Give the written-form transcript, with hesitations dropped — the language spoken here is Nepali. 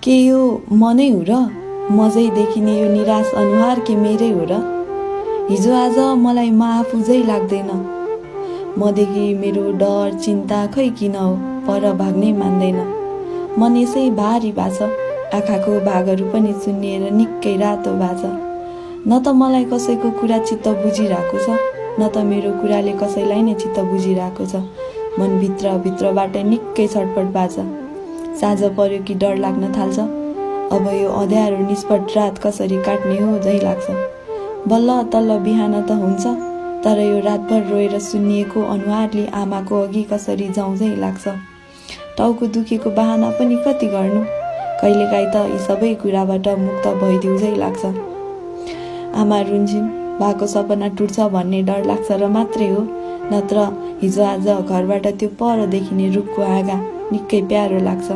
के यो मनै हो र मजै देखिने यो निराश अनुहार के मेरै हो र। हिजो आज मलाई म आफू झै लाग्दैन। मदेखि मेरो डर चिन्ता खै किन हो पर भाग्नै मान्दैन। मन यसै भारी भाछ, आँखाको भागहरू पनि सुन्निएर निकै रातो भाछ। न त मलाई कसैको कुरा चित्त बुझिरहेको छ, न त मेरो कुराले कसैलाई नै चित्त बुझिरहेको छ। मन भित्रबाट निकै छटपट भाछ। साँझ पर्यो कि डर लाग्न थाल्छ। अब यो अँध्यारो निष्पट रात कसरी काट्ने हो झै लाग्छ। बल्ल तल्ल बिहान त हुन्छ, तर यो रातभर रोएर सुन्निएको अनुहारले आमाको अघि कसरी जाउँ झै लाग्छ। टाउको दुखेको बहाना पनि कति गर्नु, कहिलेकाहीँ त यी सबै कुराबाट मुक्त भइदिउ झै लाग्छ। आमा रुन्छिन्, भएको सपना टुट्छ भन्ने डर लाग्छ र मात्रै हो, नत्र हिजो आज घरबाट त्यो पर देखिने रुखको हाँगा निकै प्यारो लाग्छ।